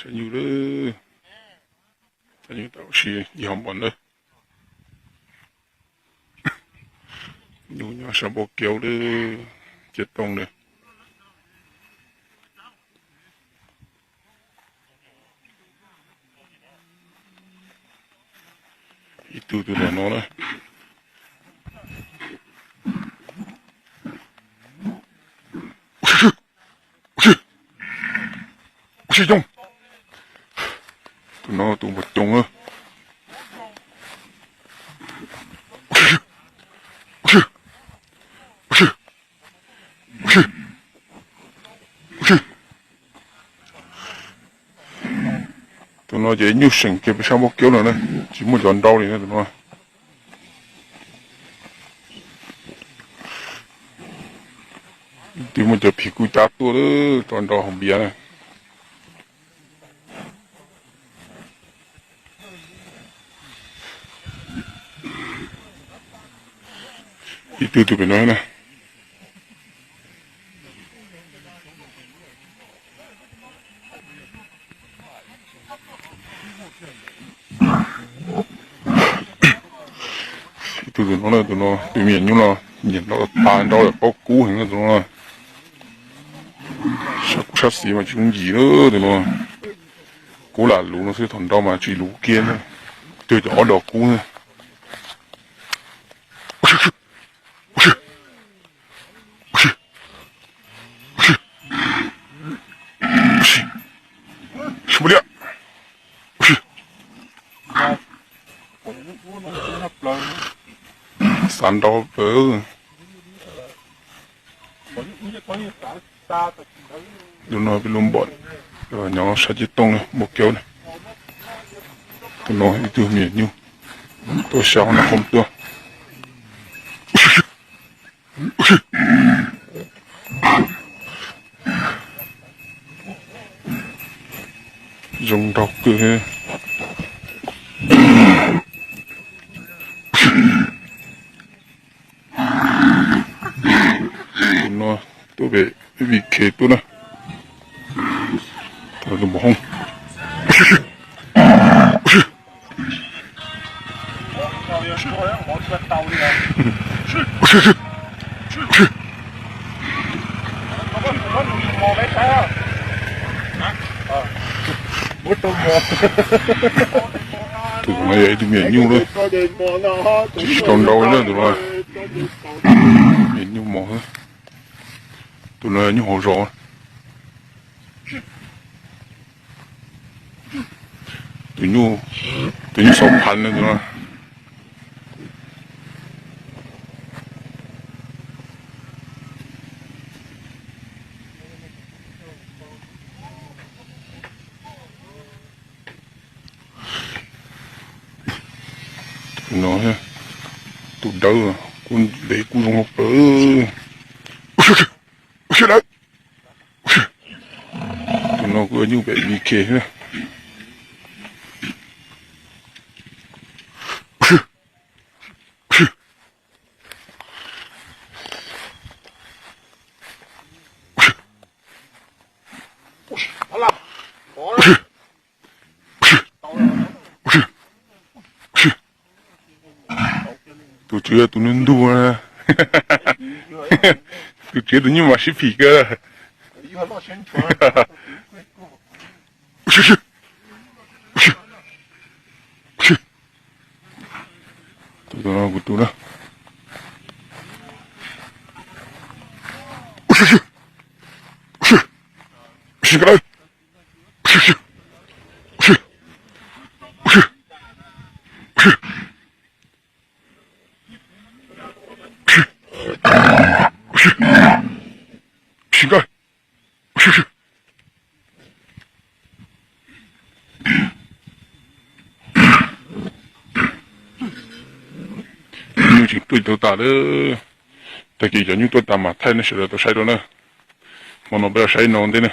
Cov nyuj lawm, cov nyuj tam sim yig hom npom ntawd. Nyuj nyob sab npau kev lawm, ciaj tooj lawm. Ib tug tus tom no na. Ua si, ua si coob. Tus no tus npua coob na. Ua si, ua si, ua si, ua si, ua si. Tus no ces nyuj seem kiag pem sab npau kev lawm na, tsis muaj cov nrau li na tus no. Twb muaj cov phim kuj cab tuaj lawm rau nrau hauv npias na. Ib tug tus pem no na. Ib tug tus no na, tus no tus me nyuam nyuj no nyiam nrau tas nrau lawm, paub kub heev na tus no. Sab kub sab xis mas tsis ncim na tus no. Kub lam luv no xwb, thaum nrau mas tsis luv kiag na. Twb cov ob dos kub na. Xav nrau plaws. Tus no peb lub npom nyob sab cib tooj na, npau kev na. Tus no ib tug me nyuam nyuj tuaj sab hauv no qhov tuaj. Zoo nraug kawg. Tus no tuaj pem V K tuaj na. Tus npam hoob. Tus no yog ib tug me nyuam nyuj lawm, tsis tau nrau li na tus no. Me nyuam nyuj mos, tus no yog nyuj hauv zos. Tus nyuj, tus nyuj xauv phav no tus no. Tus no, tus dawb kuj ntev kuj zoo hauv plaws. Tus no kuj nyuj pem V K na. Tus tswv yog tus nug ntug na. Tus tswv tus nyuj mas sib phim kawg. Tus no kuv tus na. Sim nkawd. Nyuj tseem tuaj tau tas lawm. Tag kis cov nyuj tuaj tas mas thaij nej sawv daws tau saib dua na. Hmo no peb los saib no ua ntej na.